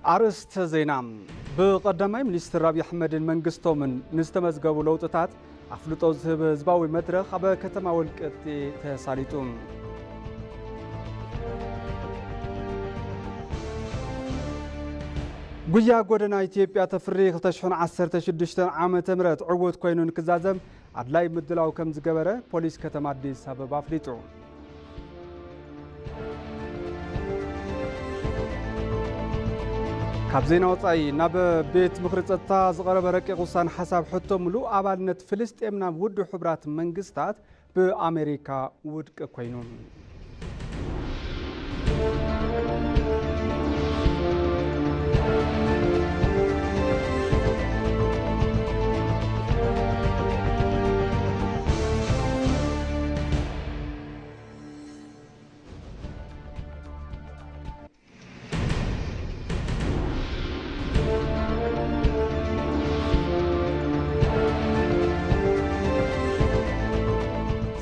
ኣርእስተ ዜና። ብቐዳማይ ሚኒስትር ኣብይ ኣሕመድን መንግስቶምን ንዝተመዝገቡ ለውጥታት ኣፍልጦ ዝህብ ህዝባዊ መድረኽ ኣብ ከተማ ወልቂጤ ተሳሊጡ። ጉያ ጎደና ኢትዮጵያ ተፍሪ ክልተ ሽሕን ዓሰርተ ሽዱሽተን ዓመተ ምህረት ዕዉት ኮይኑ ንክዛዘም ኣድላይ ምድላው ከም ዝገበረ ፖሊስ ከተማ ኣዲስ ኣበባ ኣፍሊጡ። ካብ ዜና ወጻኢ፣ ናብ ቤት ምኽሪ ጸጥታ ዝቐረበ ረቂቕ ውሳነ ሓሳብ ሕቶ ምሉእ ኣባልነት ፍልስጤም ናብ ውድብ ሕቡራት መንግስታት ብኣሜሪካ ውድቂ ኮይኑ።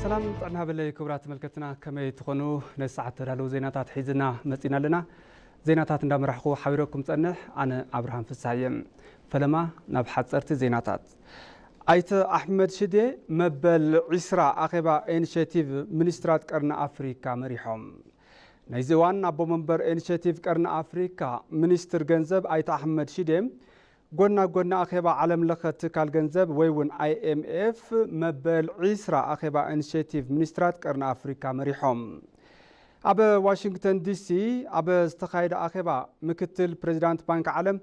ሰላም ጥዕና በለይ ክቡራት ተመልከትና፣ ከመይ ትኾኑ? ነዚ ሰዓት ተዳለዉ ዜናታት ሒዝና መጺና ኣለና። ዜናታት እንዳመራሕኹ ሓቢረኩም ጸንሕ ኣነ ኣብርሃም ፍስሃየ። ፈለማ ናብ ሓጸርቲ ዜናታት። ኣይተ ኣሕመድ ሽዴ መበል ዒስራ ኣኼባ ኢኒሼቲቭ ሚኒስትራት ቀርኒ ኣፍሪካ መሪሖም። ናይዚ እዋን ኣቦ መንበር ኢኒሼቲቭ ቀርኒ ኣፍሪካ ሚኒስትር ገንዘብ ኣይተ ኣሕመድ ሽዴ ጎና ጎና ኣኼባ ዓለም ለኸ ትካል ገንዘብ ወይ እውን ኣይ ኤም ኤፍ መበል ዒስራ ኣኼባ ኢኒሼቲቭ ሚኒስትራት ቀርኒ ኣፍሪካ መሪሖም። ኣብ ዋሽንግተን ዲሲ ኣብ ዝተኻየደ ኣኼባ ምክትል ፕሬዚዳንት ባንክ ዓለም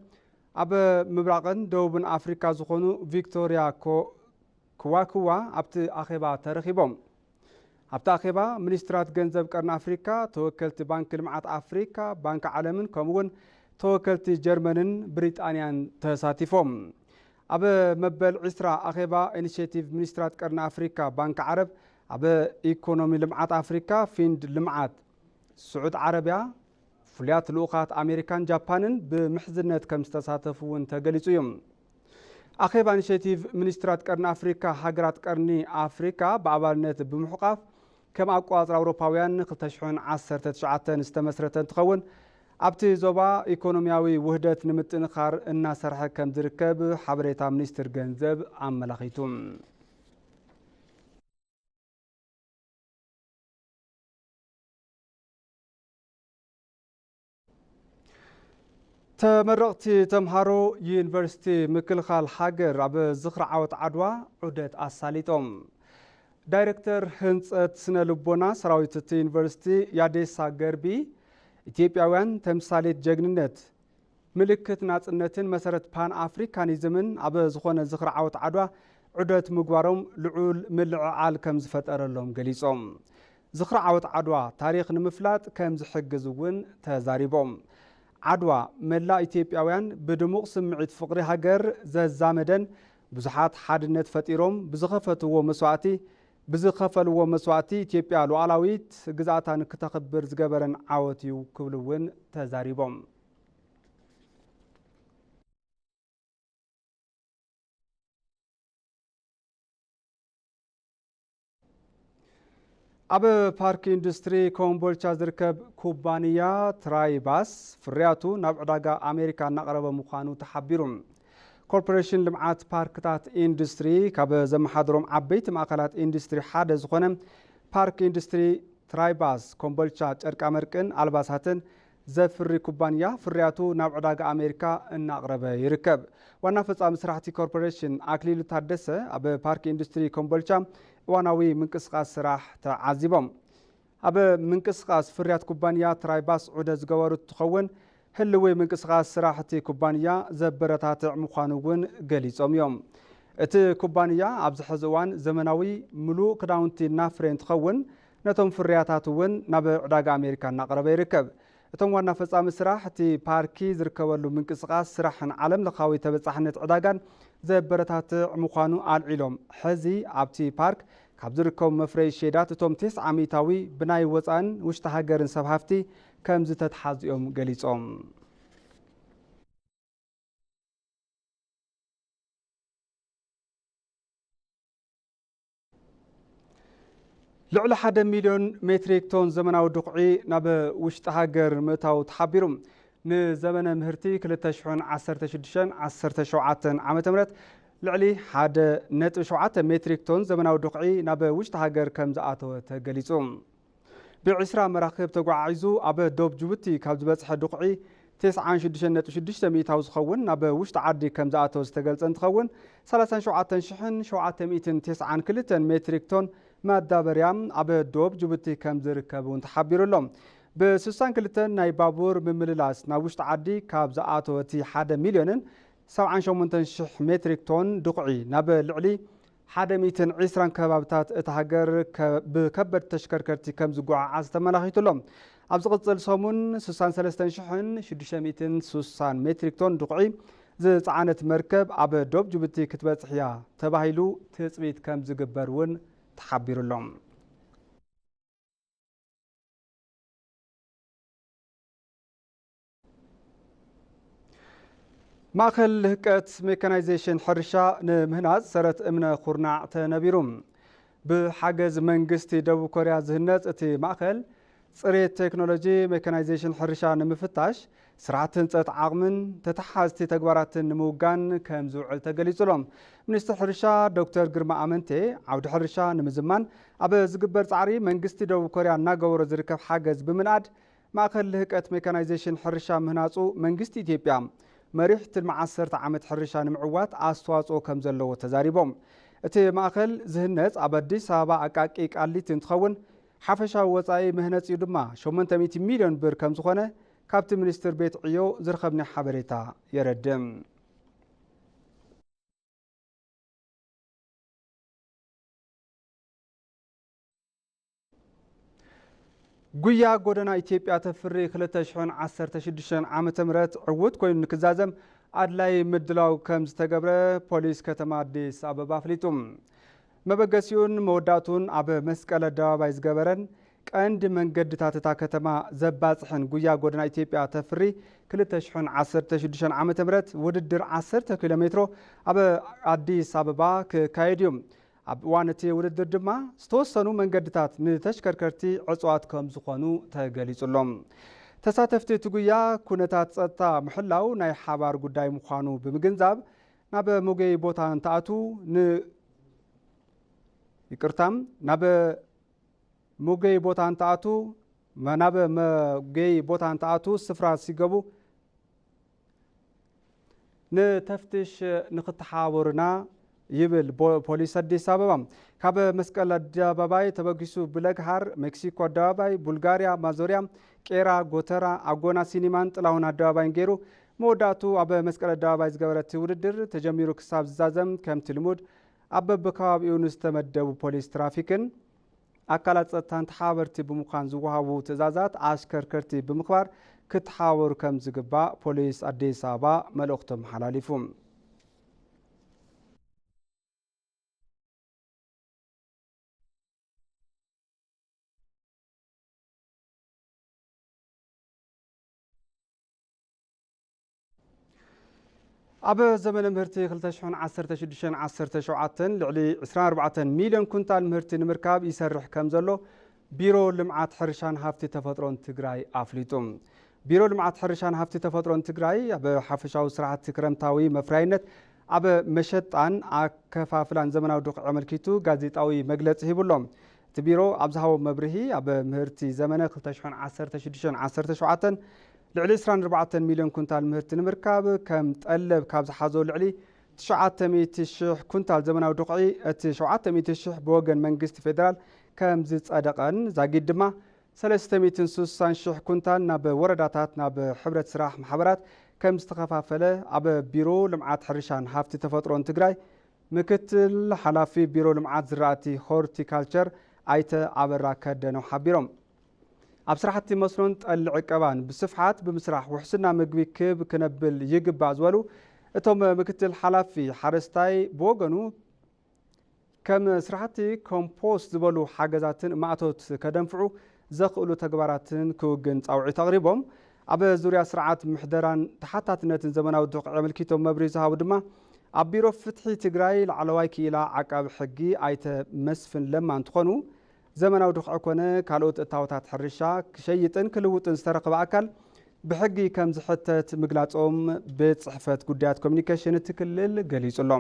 ኣብ ምብራቕን ደቡብን ኣፍሪካ ዝኾኑ ቪክቶሪያ ኮ-፣ ክዋክዋ ኣብቲ ኣኼባ ተረኺቦም። ኣብቲ ኣኼባ ሚኒስትራት ገንዘብ ቀርኒ ኣፍሪካ፣ ተወከልቲ ባንክ ልምዓት ኣፍሪካ፣ ባንክ ዓለምን ከምኡ እውን ተወከልቲ ጀርመንን ብሪጣንያን ተሳቲፎም። ኣብ መበል ዒስራ ኣኼባ ኢኒሼቲቭ ሚኒስትራት ቀርኒ ኣፍሪካ፣ ባንክ ዓረብ፣ ኣብ ኢኮኖሚ ልምዓት ኣፍሪካ፣ ፊንድ ልምዓት ስዑድ ዓረብያ፣ ፍሉያት ልኡኻት ኣሜሪካን ጃፓንን ብምሕዝነት ከም ዝተሳተፉ እውን ተገሊጹ እዩ። ኣኼባ ኢኒሼቲቭ ሚኒስትራት ቀርኒ ኣፍሪካ፣ ሃገራት ቀርኒ ኣፍሪካ ብኣባልነት ብምሕቋፍ ከም ኣቆጻጽራ ኣውሮፓውያን ክልተ ሽሕን ዓሰርተ ትሽዓተን ዝተመስረተ እንትኸውን፣ ኣብቲ ዞባ ኢኮኖሚያዊ ውህደት ንምጥንኻር እናሰርሐ ከም ዝርከብ ሓበሬታ ሚኒስትር ገንዘብ ኣመላኺቱ። ተመረቕቲ ተምሃሮ ዩኒቨርሲቲ ምክልኻል ሃገር ኣብ ዝኽሪ ዓወት ዓድዋ ዑደት ኣሳሊጦም። ዳይሬክተር ህንፀት ስነ ልቦና ሰራዊት እቲ ዩኒቨርሲቲ ያዴሳ ገርቢ፣ ኢትዮጵያውያን ተምሳሌት ጀግንነት፣ ምልክት ናጽነትን መሰረት ፓን ኣፍሪካኒዝምን ኣብ ዝኾነ ዝኽሪ ዓወት ዓድዋ ዑደት ምግባሮም ልዑል ምልዕዓል ከም ዝፈጠረሎም ገሊጾም። ዝኽሪ ዓወት ዓድዋ ታሪኽ ንምፍላጥ ከም ዝሕግዝ እውን ተዛሪቦም። ዓድዋ መላእ ኢትዮጵያውያን ብድሙቕ ስምዒት ፍቕሪ ሃገር ዘዛመደን ብዙሓት ሓድነት ፈጢሮም ብዝኸፈትዎ መስዋእቲ፣ ብዝኸፈልዎ መስዋእቲ ኢትዮጵያ ሉዓላዊት ግዝኣታ ንክተኽብር ዝገበረን ዓወት እዩ ክብሉ እውን ተዛሪቦም። ኣብ ፓርክ ኢንዱስትሪ ኮምቦልቻ ዝርከብ ኩባንያ ትራይባስ ፍርያቱ ናብ ዕዳጋ ኣሜሪካ እናቕረበ ምዃኑ ተሓቢሩ። ኮርፖሬሽን ልምዓት ፓርክታት ኢንዱስትሪ ካብ ዘመሓድሮም ዓበይቲ ማእኸላት ኢንዱስትሪ ሓደ ዝኾነ ፓርክ ኢንዱስትሪ ትራይባስ ኮምቦልቻ ጨርቃመርቅን ኣልባሳትን ዘፍሪ ኩባንያ ፍርያቱ ናብ ዕዳጋ ኣሜሪካ እናቕረበ ይርከብ። ዋና ፈጻሚ ስራሕቲ ኮርፖሬሽን ኣክሊሉ ታደሰ ኣብ ፓርክ ኢንዱስትሪ ኮምቦልቻ እዋናዊ ምንቅስቃስ ስራሕ ተዓዚቦም። ኣብ ምንቅስቃስ ፍርያት ኩባንያ ትራይባስ ዑደት ዝገበሩ እንትኸውን፣ ህልዊ ምንቅስቃስ ስራሕቲ ኩባንያ ዘበረታትዕ ምዃኑ እውን ገሊጾም እዮም። እቲ ኩባንያ ኣብዚ ሕዚ እዋን ዘመናዊ ምሉእ ክዳውንቲ እናፍረየ እንትኸውን፣ ነቶም ፍርያታት እውን ናብ ዕዳጋ ኣሜሪካ እናቕረበ ይርከብ። እቶም ዋና ፈጻሚ ስራሕ እቲ ፓርኪ ዝርከበሉ ምንቅስቃስ ስራሕን ዓለም ለኻዊ ተበጻሕነት ዕዳጋን ዘበረታትዕ ምዃኑ ኣልዒሎም፣ ሕዚ ኣብቲ ፓርክ ካብ ዝርከቡ መፍረዪ ሼዳት እቶም ተስዓ ሚእታዊ ብናይ ወጻእን ውሽጢ ሃገርን ሰብ ሃፍቲ ከም ዝተትሓዙ እዮም ገሊጾም። ልዕሊ ሓደ ሚልዮን ሜትሪክ ቶን ዘመናዊ ድኹዒ ናብ ውሽጢ ሃገር ምእታው ተሓቢሩ። ንዘመነ ምህርቲ ክልተ ሽሕን ዓሰርተ ሽዱሽተን ዓሰርተ ሸውዓተን ዓመተ ምህረት ልዕሊ ሓደ ነጥቢ ሸውዓተ ሜትሪክ ቶን ዘመናዊ ዱኽዒ ናብ ውሽጢ ሃገር ከም ዝኣተወ ተገሊጹ። ብዒስራ መራኽብ ተጓዓዒዙ ኣብ ዶብ ጅቡቲ ካብ ዝበጽሐ ዱኽዒ፣ ተስዓን ሽዱሽተን ነጥቢ ሽዱሽተ ሚእታዊ ዝኸውን ናብ ውሽጢ ዓዲ ከም ዝኣተወ ዝተገልጸ እንትኸውን፣ ሰላሳን ሸውዓተን ሽሕን ሸውዓተ ሚእትን ተስዓን ክልተን ሜትሪክ ቶን ማዳበርያ ኣብ ዶብ ጅቡቲ ከም ዝርከብ እውን ተሓቢሩ ኣሎ። ብ ስሳን ክልተን ናይ ባቡር ምምልላስ ናብ ውሽጢ ዓዲ ካብ ዝኣተወ እቲ ሓደ ሚልዮንን ሰብዓን ሸሞንተን ሽሕ ሜትሪክ ቶን ዱኽዒ፣ ናብ ልዕሊ ሓደ ሚእትን ዕስራን ከባብታት እታ ሃገር ከ-፣ ብከበድቲ ተሽከርከርቲ ከም ዝጓዓዓዝ ተመላኺቱ ኣሎ። ኣብ ዝቕጽል ሰሙን ስሳን ሰለስተን ሽሕን ሽዱሽተ ሚእትን ስሳን ሜትሪክ ቶን ዱኽዒ ዝጸዓነት መርከብ ኣብ ዶብ ጅቡቲ ክትበጽሕ እያ ተባሂሉ ትጽቢት ከም ዝግበር እውን ተሓቢሩ ኣሎ። ማእኸል ልህቀት ሜካናይዜሽን ሕርሻ ንምህናፅ ሰረት እምነ ኩርናዕ ተነቢሩ። ብሓገዝ መንግስቲ ደቡብ ኮርያ ዝህነፅ እቲ ማእኸል፣ ፅሬት ቴክኖሎጂ ሜካናይዜሽን ሕርሻ ንምፍታሽ፣ ስራሕቲ ህንፀት ዓቕምን ተተሓዝቲ ተግባራትን ንምውጋን ከም ዝውዕል ተገሊጹ ኣሎ። ሚኒስትር ሕርሻ ዶክተር ግርማ ኣመንቴ፣ ዓውዲ ሕርሻ ንምዝማን ኣብ ዝግበር ጻዕሪ መንግስቲ ደቡብ ኮርያ እናገበሮ ዝርከብ ሓገዝ ብምንኣድ፣ ማእከል ልህቀት ሜካናይዜሽን ሕርሻ ምህናጹ መንግስቲ ኢትዮጵያ መሪሕ ትልሚ ዓሰርተ ዓመት ሕርሻ ንምዕዋት ኣስተዋጽኦ ከም ዘለዎ ተዛሪቦም። እቲ ማእከል ዝህነጽ ኣብ ኣዲስ ኣበባ ኣቃቂ ቃሊቲ እንትኸውን፣ ሓፈሻዊ ወጻኢ መህነጺኡ ድማ ሸሞንተ ሚእቲ ሚልዮን ብር ከም ዝኾነ ካብቲ ሚኒስትር ቤት ዕዮ ዝረኸብናዮ ሓበሬታ የረድእ። ጉያ ጎደና ኢትዮጵያ ተፍሪ ክልተ ሽሕን ዓሰርተ ሽዱሽተን ዓመተ ምህረት ዕዉት ኮይኑ ንክዛዘም ኣድላይ ምድላው ከም ዝተገብረ ፖሊስ ከተማ ኣዲስ ኣበባ ኣፍሊጡ። መበገሲኡን መወዳእቱን ኣብ መስቀል ኣደባባይ ዝገበረን ቀንዲ መንገድታት እታ ከተማ ዘባጽሕን ጉያ ጎደና ኢትዮጵያ ተፍሪ ክልተ ሽሕን ዓሰርተ ሽዱሽተን ዓመተ ምህረት ውድድር ዓሰርተ ኪሎ ሜትሮ ኣብ ኣዲስ ኣበባ ክካየድ እዩ። ኣብ እዋን እቲ ውድድር ድማ ዝተወሰኑ መንገድታት ንተሽከርከርቲ ዕጽዋት ከም ዝኾኑ ተገሊጹ ኣሎ። ተሳተፍቲ እቲ ጉያ ኩነታት ጸጥታ ምሕላው ናይ ሓባር ጉዳይ ምዃኑ ብምግንዛብ ናብ መጎየዪ ቦታ እንትኣትዉ ን-፣ ይቅርታ፣ ናብ መጎየዪ ቦታ እንትኣትዉ፣ መ-፣ ናብ መጎየዪ ቦታ እንትኣትዉ ስፍራ ሲገቡ ንተፍትሽ ንክተሓባበሩና ይብል ቦ-፣ ፖሊስ ኣዲስ ኣበባ። ካብ መስቀል ኣደባባይ ተበጊሱ ብለግሃር፣ ሜክሲኮ ኣደባባይ፣ ቡልጋርያ ማዞርያ፣ ቄራ፣ ጎተራ፣ ኣጎና ሲኒማን ጥላሁን ኣደባባይን ገይሩ መወዳእቱ ኣብ መስቀል ኣደባባይ ዝገበረ እቲ ውድድር ተጀሚሩ ክሳብ ዝዛዘም ከምቲ ልሙድ ኣብ በብከባቢኡ ንዝተመደቡ ፖሊስ ትራፊክን ኣካላት ጸጥታን ተሓባበርቲ ብምዃን ዝወሃቡ ትእዛዛት ኣሽከርከርቲ ብምኽባር ክተሓባበሩ ከም ዝግባእ ፖሊስ ኣዲስ ኣበባ መልእኽቱ ኣመሓላሊፉ። ኣብ ዘመነ ምህርቲ ክልተ ሽሕን ዓሰርተ ሽዱሽተን ዓሰርተ ሸውዓተን ልዕሊ ዕስራን ኣርባዕተን ሚልዮን ኩንታል ምህርቲ ንምርካብ ይሰርሕ ከም ዘሎ ቢሮ ልምዓት ሕርሻን ሃፍቲ ተፈጥሮን ትግራይ ኣፍሊጡ። ቢሮ ልምዓት ሕርሻን ሃፍቲ ተፈጥሮን ትግራይ ኣብ ሓፈሻዊ ስራሕቲ ክረምታዊ መፍረያይነት፣ ኣብ መሸጣን ኣከፋፍላን ዘመናዊ ዱኽዒ ኣመልኪቱ ጋዜጣዊ መግለፂ ሂቡ ኣሎ። እቲ ቢሮ ኣብ ዝሃቦ መብርሂ፣ ኣብ ምህርቲ ዘመነ ክልተ ሽሕን ዓሰርተ ሽዱሽተን ዓሰርተ ሸውዓተን ልዕሊ ዕስራን ኣርባዕተን ሚልዮን ኩንታል ምህርቲ ንምርካብ ከም ጠለብ ካብ ዝሓዞ ልዕሊ ትሽዓተ ሚእቲ ሽሕ ኩንታል ዘመናዊ ዱኽዒ፣ እቲ ሸውዓተ ሚእቲ ሽሕ ብወገን መንግስቲ ፌደራል ከም ዝጸደቐን ዛጊድ ድማ ሰለስተ ሚእትን ስሳን ሽሕ ኩንታል ናብ ወረዳታት፣ ናብ ሕብረት ስራሕ ማሕበራት ከም ዝተኸፋፈለ ኣብ ቢሮ ልምዓት ሕርሻን ሃፍቲ ተፈጥሮን ትግራይ ምክትል ሓላፊ ቢሮ ልምዓት ዝራእቲ ሆርቲካልቸር ኣይተ ኣበራ ከደነው ሓቢሮም። ኣብ ስራሕቲ መስኖን ጠሊ ዕቀባን ብስፍሓት ብምስራሕ ውሕስና ምግቢ ክብ ክነብል ይግባእ ዝበሉ እቶም ምክትል ሓላፊ፣ ሓረስታይ ብወገኑ ከም ስራሕቲ ኮምፖስት ዝበሉ ሓገዛትን ማእቶት ከደንፍዑ ዘኽእሉ ተግባራትን ክውግን ጻውዒት ኣቕሪቦም። ኣብ ዙርያ ስርዓት ምሕደራን ተሓታትነትን ዘመናዊ ዱኽዒ ኣመልኪቶም መብርሂ ዝሃቡ ድማ፣ ኣብ ቢሮ ፍትሒ ትግራይ ላዕለዋይ ክኢላ ዓቃቢ ሕጊ ኣይተ መስፍን ለማ እንትኾኑ፣ ዘመናዊ ዱኽዒ ኮነ ካልኦት እታወታት ሕርሻ ክሸይጥን ክልውጥን ዝተረኸበ ኣካል ብሕጊ ከም ዝሕተት ምግላጾም ቤት ጽሕፈት ጉዳያት ኮሚኒኬሽን እቲ ክልል ገሊጹ ኣሎ።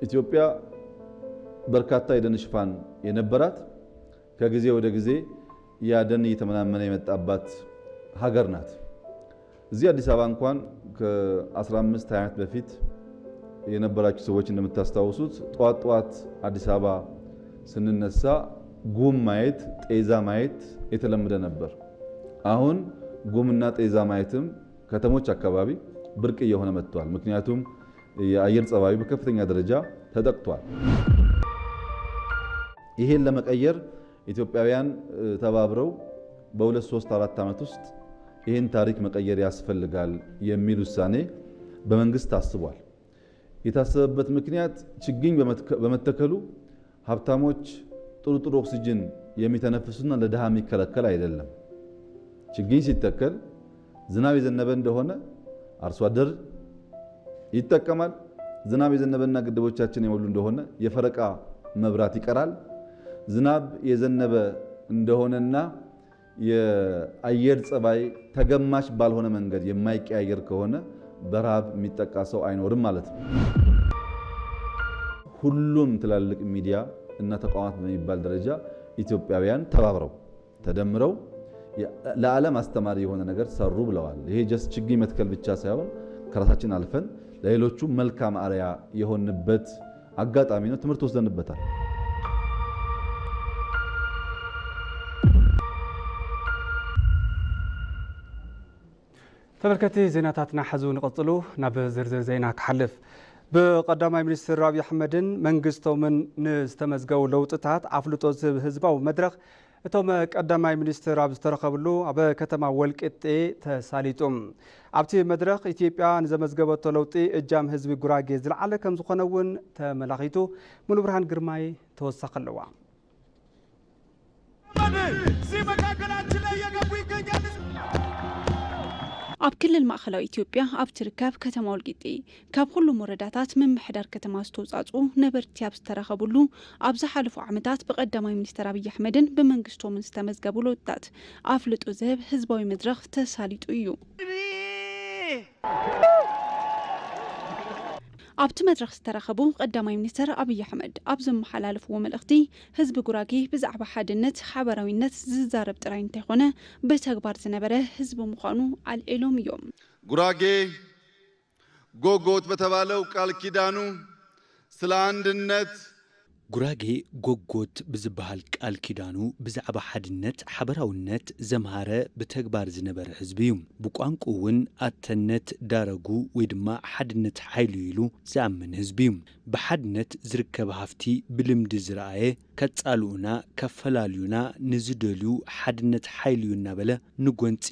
ኢትዮጵያ በርካታ የደን ሽፋን የነበራት፣ ከጊዜ ወደ ጊዜ ያ ደን እየተመናመነ የመጣባት ሀገር ናት። እዚህ አዲስ አበባ እንኳን ከአስራ አምስት ሃያ ዓመት በፊት የነበራችሁ ሰዎች እንደምታስታውሱት ጠዋት ጠዋት አዲስ አበባ ስንነሳ ጉም ማየት፣ ጤዛ ማየት የተለመደ ነበር። አሁን ጉምና ጤዛ ማየትም ከተሞች አካባቢ ብርቅ እየሆነ መጥቷል። ምክንያቱም የአየር ጸባዩ በከፍተኛ ደረጃ ተጠቅቷል። ይሄን ለመቀየር ኢትዮጵያውያን፣ እ፣ ተባብረው በሁለት፣ ሶስት፣ አራት ዓመት ውስጥ ይህን ታሪክ መቀየር ያስፈልጋል የሚል ውሳኔ በመንግስት ታስቧል። የታሰበበት ምክንያት ችግኝ በመትከ-፣ በመተከሉ ሀብታሞች ጥሩ ጥሩ ኦክሲጅን የሚተነፍሱና ለድሃ የሚከለከል አይደለም። ችግኝ ሲተከል ዝናብ የዘነበ እንደሆነ አርሶ አደር ይጠቀማል። ዝናብ የዘነበና ግድቦቻችን የሞሉ እንደሆነ የፈረቃ መብራት ይቀራል። ዝናብ የዘነበ እንደሆነና የአየር ጸባይ ተገማች ባልሆነ መንገድ የማይቀያየር ከሆነ በረሃብ የሚጠቃ ሰው አይኖርም ማለት ነው። ሁሉም ትላልቅ ሚዲያ እና ተቋማት በሚባል ደረጃ ኢትዮጵያውያን ተባብረው፣ ተደምረው የ-፣ ለዓለም አስተማሪ የሆነ ነገር ሰሩ ብለዋል። ይሄ just ችግኝ መትከል ብቻ ሳይሆን ከራሳችን አልፈን ለሌሎቹ መልካም አርያ የሆንበት አጋጣሚ ነው። ትምህርት ወስደንበታል። ተመልከቲ ዜናታትና ሕዚ ንቐጽሉ ናብ ዝርዝር ዜና ክሓልፍ። ብቀዳማይ ሚኒስትር ኣብይ ኣሕመድን መንግስቶምን ንዝተመዝገቡ ለውጥታት ኣፍልጦ ዝህብ ህዝባዊ መድረኽ እቶም ቀዳማይ ሚኒስትር ኣብ ዝተረኸብሉ ኣብ ከተማ ወልቂጤ ተሳሊጡ። ኣብቲ መድረኽ ኢትዮጵያ ንዘመዝገበቶ ለውጢ እጃም ህዝቢ ጉራጌ ዝለዓለ ከም ዝኾነ እውን ተመላኺቱ። ሙሉብርሃን ግርማይ ተወሳኺ ኣለዋ። እዚህ መካከላችን ላይ እየገቡ ይገኛል። ኣብ ክልል ማእኸላዊ ኢትዮጵያ ኣብ ትርከብ ከተማ ወልቂጤ ካብ ኩሉም ወረዳታት ምምሕዳር ከተማ ዝተውፃፅኡ ነበርቲ ኣብ ዝተረኸብሉ ኣብ ዝሓለፉ ዓመታት ብቀዳማይ ሚኒስትር ኣብይ ኣሕመድን ብመንግስቶምን ዝተመዝገቡ ለውጥታት ኣፍልጦ ዝህብ ህዝባዊ መድረኽ ተሳሊጡ እዩ። ኣብቲ መድረኽ ዝተረኸቡ ቀዳማይ ሚኒስትር ኣብይ ኣሕመድ ኣብ ዘመሓላለፍዎ መልእኽቲ ህዝቢ ጉራጌ ብዛዕባ ሓድነት፣ ሓበራዊነት ዝዛረብ ጥራይ እንተይኮነ ብተግባር ዝነበረ ህዝቢ ምዃኑ ኣልዒሎም እዮም። ጉራጌ ጎጎት በተባለው ቃል ኪዳኑ ስለ አንድነት ጉራጌ ጎጎት ብዝበሃል ቃል ኪዳኑ ብዛዕባ ሓድነት፣ ሓበራውነት ዘምሃረ ብተግባር ዝነበረ ህዝቢ እዩ። ብቋንቁ እውን ኣተነት ዳረጉ ወይ ድማ ሓድነት ሓይሉ ኢሉ ዝኣምን ህዝቢ እዩ። ብሓድነት ዝርከብ ሃፍቲ ብልምዲ ዝረኣየ፣ ከጻልኡና፣ ከፈላልዩና ንዝደልዩ ሓድነት ሓይሉ እዩ እናበለ ንጎንጺ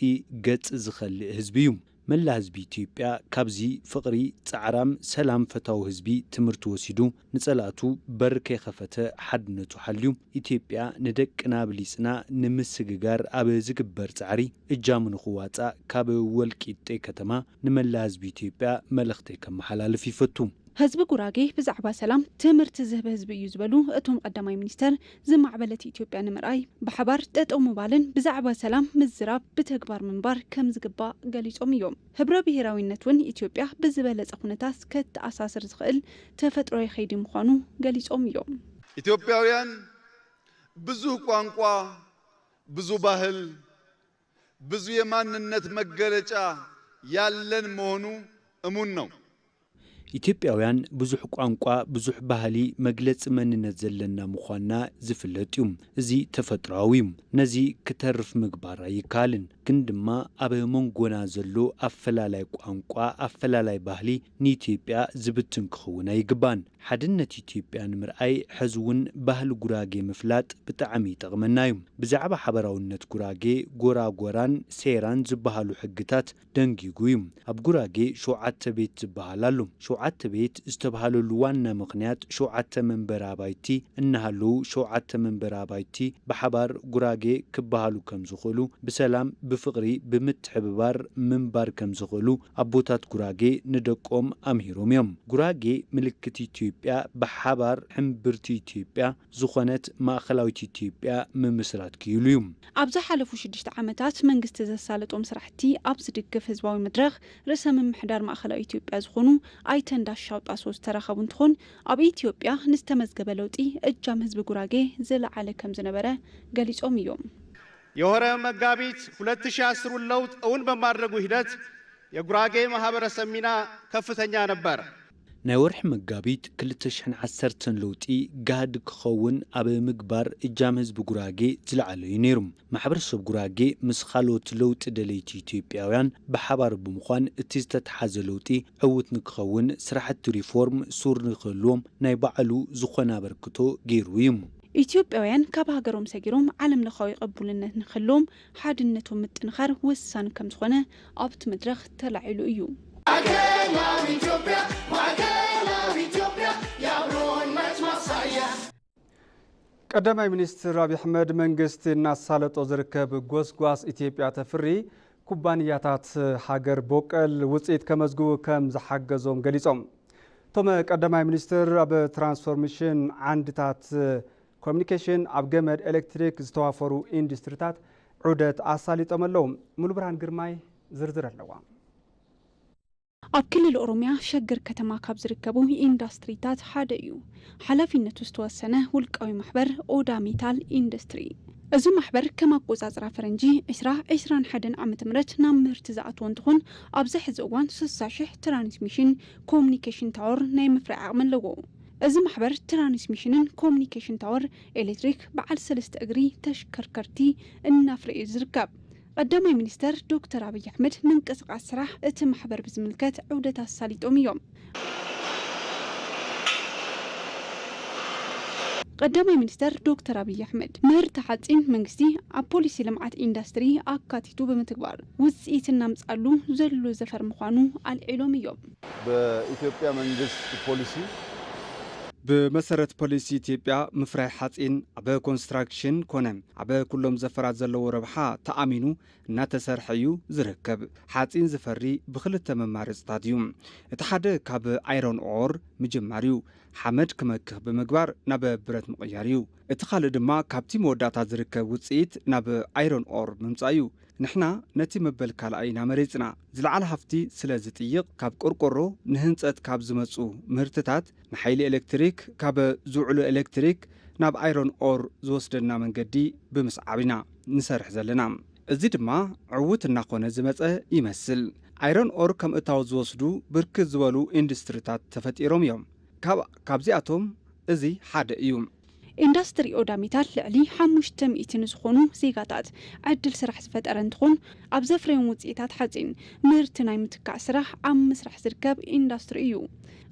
ገጽ ዝኸልእ ህዝቢ እዩ። መላ ህዝቢ ኢትዮጵያ ካብዚ ፍቕሪ፣ ጻዕራም፣ ሰላም ፈታዊ ህዝቢ ትምህርቲ ወሲዱ ንጸላእቱ በር ከይኸፈተ ሓድነቱ ሓልዩ ኢትዮጵያ ንደቅና ብሊጽና ንምስግጋር ኣብ ዝግበር ጻዕሪ እጃሙ ንኽዋጻእ ካብ ወልቂጤ ከተማ ንመላ ህዝቢ ኢትዮጵያ መልእኽተይ ከመሓላልፍ ይፈቱ። ህዝቢ ጉራጌ ብዛዕባ ሰላም ትምህርቲ ዝህብ ህዝቢ እዩ ዝበሉ እቶም ቀዳማይ ሚኒስተር፣ ዝማዕበለት ኢትዮጵያ ንምርኣይ ብሓባር ጠጠው ምባልን ብዛዕባ ሰላም ምዝራብ ብተግባር ምንባር ከም ዝግባእ ገሊጾም እዮም። ህብረ ብሄራዊነት እውን ኢትዮጵያ ብዝበለጸ ኩነታት ከተኣሳስር ዝኽእል ተፈጥሮዊ ከይዲ ምዃኑ ገሊጾም እዮም። ኢትዮጵያውያን ብዙህ ቋንቋ፣ ብዙ ባህል፣ ብዙ የማንነት መገለጫ ያለን መሆኑ እሙን ነው። ኢትዮጵያውያን ብዙሕ ቋንቋ፣ ብዙሕ ባህሊ፣ መግለጺ መንነት ዘለና ምዃንና ዝፍለጥ እዩ። እዚ ተፈጥሮኣዊ እዩ። ነዚ ክተርፍ ምግባር ኣይከኣልን። ግን ድማ ኣብ መንጎና ዘሎ ኣፈላላይ ቋንቋ፣ ኣፈላላይ ባህሊ ንኢትዮጵያ ዝብትን ክኸውን ኣይግባን። ሓድነት ኢትዮጵያ ንምርኣይ ሕዚ እውን ባህሊ ጉራጌ ምፍላጥ ብጣዕሚ ይጠቕመና እዩ። ብዛዕባ ሓበራውነት ጉራጌ፣ ጎራጎራን ሴራን ዝበሃሉ ሕግታት ደንጊጉ እዩ። ኣብ ጉራጌ ሸውዓተ ቤት ዝበሃል ኣሎ። ሸው-፣ ሸውዓተ ቤት ዝተብሃለሉ ዋና ምኽንያት ሸውዓተ መንበሪ ኣባይቲ እናሃለዉ ሸውዓተ መንበሪ ኣባይቲ ብሓባር ጉራጌ ክበሃሉ ከም ዝኽእሉ፣ ብሰላም ብፍቕሪ ብምትሕብባር ምንባር ከም ዝኽእሉ ኣቦታት ጉራጌ ንደቆም ኣምሂሮም እዮም። ጉራጌ ምልክት ኢትዮጵያ፣ ብሓባር ሕምብርቲ ኢትዮጵያ ዝኾነት ማእኸላዊት ኢትዮጵያ ምምስራት ክኢሉ እዩ። ኣብ ዝሓለፉ ሽዱሽተ ዓመታት መንግስቲ ዘሳለጦም ስራሕቲ ኣብ ዝድግፍ ህዝባዊ መድረኽ ርእሰ ምምሕዳር ማእኸላዊ ኢትዮጵያ ዝኾኑ ኣይተ እንዳሻው ጣሰው ዝተረኸቡ እንትኾን ኣብ ኢትዮጵያ ንዝተመዝገበ ለውጢ እጃም ህዝቢ ጉራጌ ዝለዓለ ከም ዝነበረ ገሊጾም እዮም። የሆረ መጋቢት ሁለት ሺህ አስሩን ለውጥ እውን በማድረጉ ሂደት የጉራጌ ማህበረሰብ ሚና ከፍተኛ ነበር። ናይ ወርሒ መጋቢት ክልተ ሽሕን ዓሰርተን ለውጢ ጋህዲ ክኸውን ኣብ ምግባር እጃም ህዝቢ ጉራጌ ዝለዓለ እዩ ነይሩ። ማሕበረሰብ ጉራጌ ምስ ካልኦት ለውጢ ደለይቲ ኢትዮጵያውያን ብሓባር ብምዃን እቲ ዝተተሓዘ ለውጢ ዕዉት ንክኸውን ስራሕቲ ሪፎርም ሱር ንክህልዎም ናይ ባዕሉ ዝኾነ ኣበርክቶ ገይሩ እዩ። ኢትዮጵያውያን ካብ ሃገሮም ሰጊሮም ዓለም ለኻዊ ቅቡልነት ንክህልዎም ሓድነቶም ምጥንኻር ወሳኒ ከም ዝኾነ ኣብቲ መድረኽ ተላዒሉ እዩ። ማእከላዊ ኢትዮጵያ፣ ማእከላዊ ኢትዮጵያ የአብሮነት ማሳያ። ቀዳማይ ሚኒስትር ኣብይ ኣሕመድ መንግስቲ እናሳለጦ ዝርከብ ጎስጓስ ኢትዮጵያ ተፍሪ ኩባንያታት ሃገር ቦቀል ውፅኢት ከመዝግቡ ከም ዝሓገዞም ገሊፆም። እቶም ቀዳማይ ሚኒስትር ኣብ ትራንስፎርሜሽን ዓንድታት ኮሚኒኬሽን ኣብ ገመድ ኤሌክትሪክ ዝተዋፈሩ ኢንዱስትሪታት ዑደት ኣሳሊጦም ኣለዉ። ሙሉብርሃን ግርማይ ዝርዝር ኣለዋ። ኣብ ክልል ኦሮሚያ ሸገር ከተማ ካብ ዝርከቡ ኢንዱስትሪታት ሓደ እዩ። ሓላፊነቱ ዝተወሰነ ውልቃዊ ማሕበር ኦዳ ሜታል ኢንዱስትሪ። እዚ ማሕበር ከም ኣቆጻጽራ ፈረንጂ ዕስራ ዕስራን ሓደን ዓመተ ምህረት ናብ ምህርቲ ዝኣተወ እንትኾን ኣብዚ ሕዚ እዋን ስሳ ሽሕ ትራንስሚሽን ኮሙኒኬሽን ታወር ናይ ምፍራይ ዓቕሚ ኣለዎ። እዚ ማሕበር ትራንስሚሽንን ኮሙኒኬሽን ታወር ኤሌክትሪክ በዓል ሰለስተ እግሪ ተሽከርከርቲ እናፍረየ እዩ ዝርከብ። ቀዳማይ ሚኒስተር ዶክተር ኣብይ ኣሕመድ ምንቅስቃስ ስራሕ እቲ ማሕበር ብዝምልከት ዑደት ኣሳሊጦም እዮም። ቀዳማይ ሚኒስተር ዶክተር ኣብይ ኣሕመድ ምህርቲ ሓፂን መንግስቲ ኣብ ፖሊሲ ልምዓት ኢንዳስትሪ ኣካቲቱ ብምትግባር ውፅኢት እናምፅኣሉ ዘሎ ዘፈር ምዃኑ ኣልዒሎም እዮም። በኢትዮጵያ መንግስት ፖሊሲ ብመሰረት ፖሊሲ ኢትዮጵያ ምፍራይ ሓፂን ኣብ ኮንስትራክሽን ኮነ ኣብ ኩሎም ዘፈራት ዘለዎ ረብሓ ተኣሚኑ እናተሰርሐ እዩ ዝርከብ። ሓፂን ዝፈሪ ብክልተ መማረፅታት እዩ። እቲ ሓደ ካብ ኣይሮን ኦር ምጅማር እዩ። ሓመድ ክመክኽ ብምግባር ናብ ብረት ምቕያር እዩ። እቲ ካልእ ድማ ካብቲ መወዳእታ ዝርከብ ውፅኢት ናብ ኣይሮን ኦር ምምፃእ እዩ። ንሕና ነቲ መበል ካልኣይ ኢና መሪፅና። ዝለዓለ ሃፍቲ ስለ ዝጥይቕ ካብ ቆርቆሮ ንህንፀት ካብ ዝመፁ ምህርትታት ንሓይሊ ኤሌክትሪክ ካብ ዝውዕሉ ኤሌክትሪክ ናብ ኣይሮን ኦር ዝወስደና መንገዲ ብምስዓብ ኢና ንሰርሕ ዘለና። እዚ ድማ ዕዉት እናኾነ ዝመፀ ይመስል። ኣይረን ኦር ከም እታወት ዝወስዱ ብርክት ዝበሉ ኢንዱስትሪታት ተፈጢሮም እዮም። ካብ ካብዚኣቶም እዚ ሓደ እዩ። ኢንዳስትሪ ኦዳ ሜታል ልዕሊ ሓሙሽተ ሚእቲ ንዝኾኑ ዜጋታት ዕድል ስራሕ ዝፈጠረ እንትኾን ኣብ ዘፍረዮም ውፅኢታት ሓፂን ምህርቲ ናይ ምትካእ ስራሕ ኣብ ምስራሕ ዝርከብ ኢንዳስትሪ እዩ።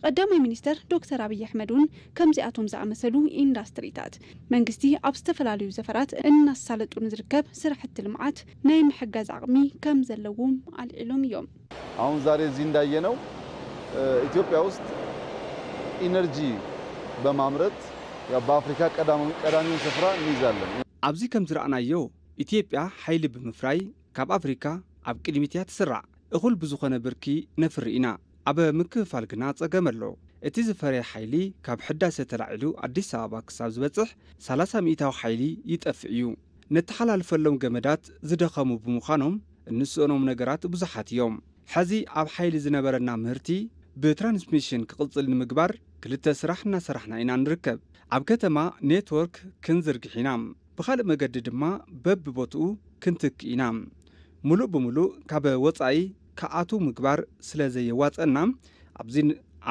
ቀዳማይ ሚኒስተር ዶክተር ኣብይ ኣሕመድ እውን ከምዚኣቶም ዝኣመሰሉ ኢንዳስትሪታት መንግስቲ ኣብ ዝተፈላለዩ ዘፈራት እናሳለጡ ንዝርከብ ስራሕቲ ልምዓት ናይ ምሕጋዝ ዓቕሚ ከም ዘለዎም ኣልዒሎም እዮም። አሁን ዛሬ እዚህ እንዳየነው ኢትዮጵያ ውስጥ ኢነርጂ በማምረት ያው በአፍሪካ ቀዳሚ ቀዳሚውን ስፍራ እንይዛለን። ኣብዚ ከም ዝረኣናዮ ኢትዮጵያ ሓይሊ ብምፍራይ ካብ ኣፍሪካ ኣብ ቅድሚት እያ ትስራዕ። እኹል ብዝኾነ ብርኪ ነፍሪ ኢና። ኣብ ምክፍፋል ግና ጸገም ኣሎ። እቲ ዝፈርየ ሓይሊ ካብ ሕዳሰ ተላዒሉ ኣዲስ ኣበባ ክሳብ ዝበጽሕ ሰላሳ ሚእታዊ ሓይሊ ይጠፍእ እዩ። ነተሓላልፈሎም ገመዳት ዝደኸሙ ብምዃኖም እንስእኖም ነገራት ብዙሓት እዮም። ሕዚ ኣብ ሓይሊ ዝነበረና ምህርቲ ብትራንስሚሽን ክቕጽል ንምግባር ክልተ ስራሕ እናሰራሕና ኢና ንርከብ። ኣብ ከተማ ኔትወርክ ክንዝርግሕ ኢና። ብኻልእ መገዲ ድማ በብቦትኡ ክንትክእ ኢና። ሙሉእ ብሙሉእ ካብ ወጻኢ ክኣትው ምግባር ስለ ዘየዋጸና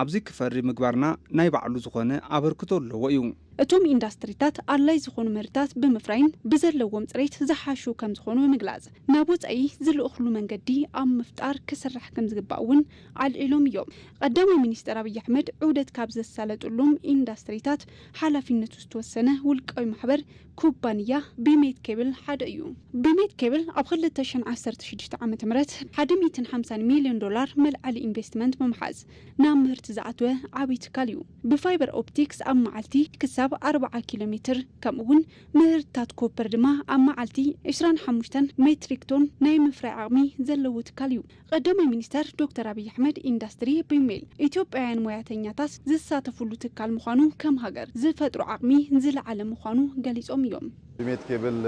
ኣብዚ ክፈሪ ምግባርና ናይ ባዕሉ ዝኾነ ኣበርክቶ ኣለዎ እዩ። እቶም ኢንዳስትሪታት ኣድላይ ዝኾኑ ምህርታት ብምፍራይን ብዘለዎም ጽሬት ዝሓሹ ከም ዝኾኑ ብምግላጽ፣ ናብ ወጻኢ ዝልእኽሉ መንገዲ ኣብ ምፍጣር ክስራሕ ከም ዝግባእ እውን ኣልዒሎም እዮም። ቀዳማይ ሚኒስትር ኣብይ ኣሕመድ ዑደት ካብ ዘሳለጡሎም ኢንዳስትሪታት ሓላፊነቱ ዝተወሰነ ውልቃዊ ማሕበር ኩባንያ ቢሜት ኬብል ሓደ እዩ። ቢሜት ኬብል ኣብ ክልተ ሽሕን ዓሰርተ ሽዱሽተ ዓመተ ምህረት ሓደ ሚእትን ሓምሳን ሚልዮን ዶላር መልዓሊ ኢንቨስትመንት ብምሓዝ ናብ ምህርቲ ዝኣተወ ዓብዪ ትካል እዩ። ብፋይበር ኦፕቲክስ ኣብ መዓልቲ ክሳብ ኣርብዓ ኪሎ ሜትር፣ ከምኡ እውን ምህርትታት ኮፐር ድማ ኣብ መዓልቲ ዕስራን ሓሙሽተን ሜትሪክ ቶን ናይ ምፍራይ ዓቕሚ ዘለዎ ትካል እዩ። ቀዳማይ ሚኒስተር ዶክተር ኣብይ ኣሕመድ ኢንዳስትሪ ቢሜል ኢትዮጵያውያን ሞያተኛታት ዝሳተፉሉ ትካል ምዃኑ ከም ሃገር ዝፈጥሮ ዓቕሚ ዝለዓለ ምዃኑ ገሊጾም እዮም። ቢሜት ኬብል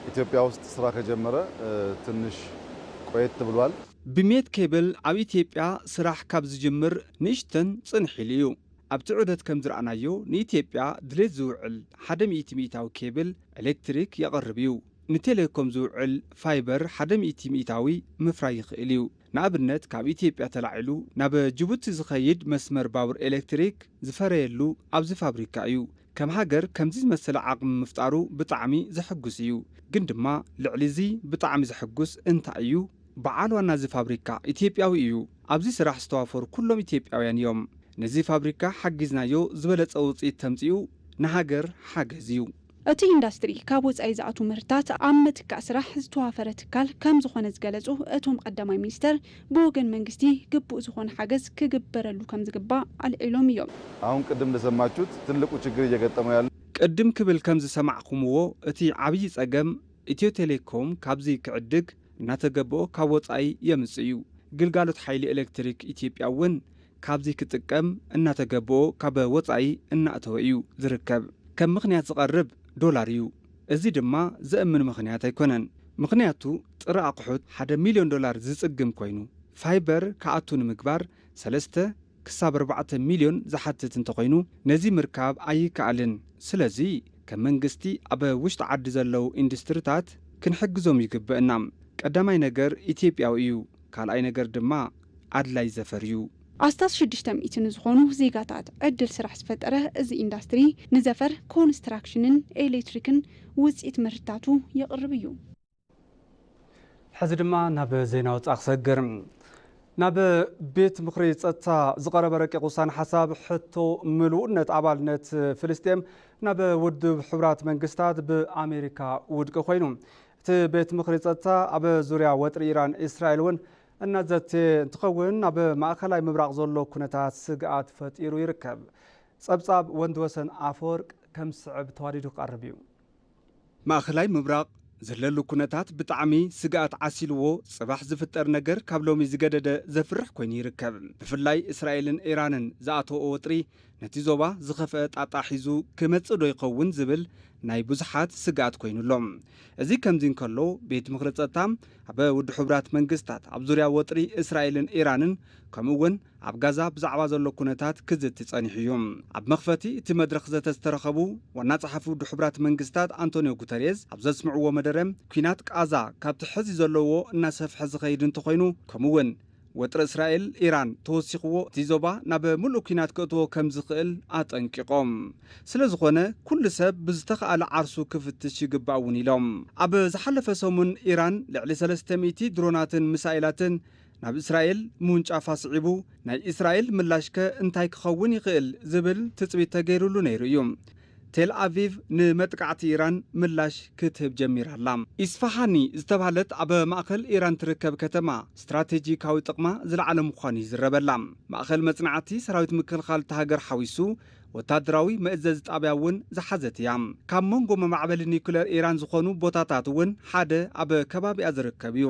ኢትዮጵያ ውስጥ ስራ ከጀመረ ትንሽ ቆየት ብሏል። ቢሜት ኬብል ኣብ ኢትዮጵያ ስራሕ ካብ ዝጅምር ንእሽተን ጽንሕ ኢሉ እዩ። ኣብቲ ዑደት ከም ዝረኣናዮ ንኢትዮጵያ ድሌት ዝውዕል ሓደ ሚእቲ ሚእታዊ ኬብል ኤሌክትሪክ የቕርብ እዩ። ንቴሌኮም ዝውዕል ፋይበር ሓደ ሚእቲ ሚእታዊ ምፍራይ ይኽእል እዩ። ንኣብነት ካብ ኢትዮጵያ ተላዒሉ ናብ ጅቡቲ ዝኸይድ መስመር ባቡር ኤሌክትሪክ ዝፈረየሉ ኣብዚ ፋብሪካ እዩ። ከም ሃገር ከምዚ ዝመሰለ ዓቕሚ ምፍጣሩ ብጣዕሚ ዘሐጉስ እዩ። ግን ድማ ልዕሊ እዚ ብጣዕሚ ዘሐጉስ እንታይ እዩ? በዓል ዋና እዚ ፋብሪካ ኢትዮጵያዊ እዩ። ኣብዚ ስራሕ ዝተዋፈሩ ኩሎም ኢትዮጵያውያን እዮም። ነዚ ፋብሪካ ሓጊዝናዮ ዝበለጸ ውፅኢት ተምፅኡ ንሃገር ሓገዝ እዩ። እቲ ኢንዳስትሪ ካብ ወጻኢ ዝኣቱ ምህርታት ኣብ ምትካእ ስራሕ ዝተዋፈረ ትካል ከም ዝኾነ ዝገለጹ እቶም ቀዳማይ ሚኒስተር፣ ብወገን መንግስቲ ግቡእ ዝኾነ ሓገዝ ክግበረሉ ከም ዝግባእ ኣልዒሎም እዮም። አሁን ቅድም እንደሰማችሁት ትልቁ ችግር እየገጠመው ያለ ቅድም ክብል ከም ዝሰማዕኹምዎ እቲ ዓብዪ ጸገም ኢትዮ ቴሌኮም ካብዚ ክዕድግ እናተገብኦ ካብ ወጻኢ የምጽእ እዩ። ግልጋሎት ሓይሊ ኤሌክትሪክ ኢትዮጵያ እውን ካብዚ ክጥቀም እናተገብኦ ካብ ወጻኢ እናእተወ እዩ ዝርከብ። ከም ምኽንያት ዝቐርብ ዶላር እዩ። እዚ ድማ ዘእምን ምኽንያት ኣይኮነን። ምኽንያቱ ጥረ ኣቑሑት ሓደ ሚልዮን ዶላር ዝጽግም ኮይኑ ፋይበር ክኣቱ ንምግባር ሰለስተ ክሳብ ኣርባዕተ ሚልዮን ዝሓትት እንተኾይኑ ነዚ ምርካብ ኣይከኣልን። ስለዚ ከም መንግስቲ ኣብ ውሽጢ ዓዲ ዘለዉ ኢንዱስትሪታት ክንሕግዞም ይግበእና። ቀዳማይ ነገር ኢትዮጵያዊ እዩ፣ ካልኣይ ነገር ድማ ኣድላይ ዘፈር እዩ። ኣስታት ሽዱሽተ ሚእቲ ንዝኾኑ ዜጋታት ዕድል ስራሕ ዝፈጠረ እዚ ኢንዳስትሪ ንዘፈር ኮንስትራክሽንን ኤሌክትሪክን ውፅኢት ምህርትታቱ የቕርብ እዩ። ሕዚ ድማ ናብ ዜና ወፃኢ ክሰግር። ናብ ቤት ምኽሪ ጸጥታ ዝቐረበ ረቂቕ ውሳነ ሓሳብ ሕቶ ምሉእነት ኣባልነት ፍልስጤም ናብ ውድብ ሕቡራት መንግስታት ብኣሜሪካ ውድቂ ኮይኑ። እቲ ቤት ምኽሪ ጸጥታ ኣብ ዙርያ ወጥሪ ኢራን እስራኤል እውን እናዘተ እንትኸውን፣ ኣብ ማእኸላይ ምብራቕ ዘሎ ኩነታት ስግኣት ፈጢሩ ይርከብ። ጸብጻብ ወንድወሰን ኣፈወርቅ ከም ዝስዕብ ተዋዲዱ ክቐርብ እዩ። ማእኸላይ ምብራቕ ዘለሉ ኩነታት ብጣዕሚ ስግኣት ዓሲልዎ፣ ጽባሕ ዝፍጠር ነገር ካብ ሎሚ ዝገደደ ዘፍርሕ ኮይኑ ይርከብ። ብፍላይ እስራኤልን ኢራንን ዝኣተወኦ ወጥሪ ነቲ ዞባ ዝኸፍአ ጣጣ ሒዙ ክመጽእ ዶ ይኸውን ዝብል ናይ ብዙሓት ስግኣት ኮይኑ ኣሎ። እዚ ከምዚ እንከሎ፣ ቤት ምኽሪ ጸጥታ ኣብ ውድብ ሕቡራት መንግስታት ኣብ ዙርያ ወጥሪ እስራኤልን ኢራንን ከምኡ እውን ኣብ ጋዛ ብዛዕባ ዘሎ ኩነታት ክዝቲ ጸኒሑ እዩ። ኣብ መኽፈቲ እቲ መድረኽ ዘተ ዝተረኸቡ ዋና ጸሓፊ ውድብ ሕቡራት መንግስታት ኣንቶኒዮ ጉተሬዝ ኣብ ዘስምዕዎ መደረ፣ ኲናት ቃዛ ካብቲ ሕዚ ዘለዎ እናሰፍሐ ዝኸይድ እንተኾይኑ፣ ከምኡ እውን ወጥሪ እስራኤል ኢራን ተወሲኽዎ እቲ ዞባ ናብ ምሉእ ኲናት ከእትዎ ከም ዝኽእል ኣጠንቂቖም። ስለ ዝኾነ ኩሉ ሰብ ብዝተኻእለ ዓርሱ ክፍትሽ ይግባእ እውን ኢሎም። ኣብ ዝሓለፈ ሰሙን ኢራን ልዕሊ ሰለስተ ሚእቲ ድሮናትን ሚሳኤላትን ናብ እስራኤል ምውንጫፋ ስዒቡ፣ ናይ እስራኤል ምላሽከ እንታይ ክኸውን ይኽእል ዝብል ትጽቢት ተገይሩሉ ነይሩ እዩ። ቴል ኣቪቭ ንመጥቃዕቲ ኢራን ምላሽ ክትህብ ጀሚራ ኣላ። ኢስፋሃኒ ዝተባህለት ኣብ ማእከል ኢራን ትርከብ ከተማ ስትራቴጂካዊ ጥቕማ ዝለዓለ ምዃኑ ይዝረበላ። ማእከል መጽናዕቲ ሰራዊት ምክልኻል እታ ሃገር ሓዊሱ ወታደራዊ መእዘዚ ጣብያ እውን ዝሓዘት እያ። ካብ መንጎ መማዕበሊ ኒኩሌር ኢራን ዝኾኑ ቦታታት እውን ሓደ ኣብ ከባቢኣ ዝርከብ እዩ።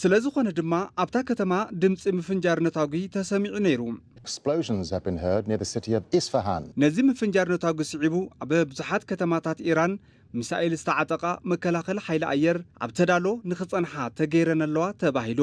ስለ ዝኾነ ድማ ኣብታ ከተማ ድምፂ ምፍንጃር ነታጒ ተሰሚዑ ነይሩ። Explosions have been heard near the city of Isfahan. ነዚ ምፍንጃር ነታጒ ስዒቡ ኣብ ብዙሓት ከተማታት ኢራን ሚሳኤል ዝተዓጠቓ መከላኸሊ ሓይሊ ኣየር ኣብ ተዳሎ ንኽጸንሓ ተገይረን ኣለዋ ተባሂሉ።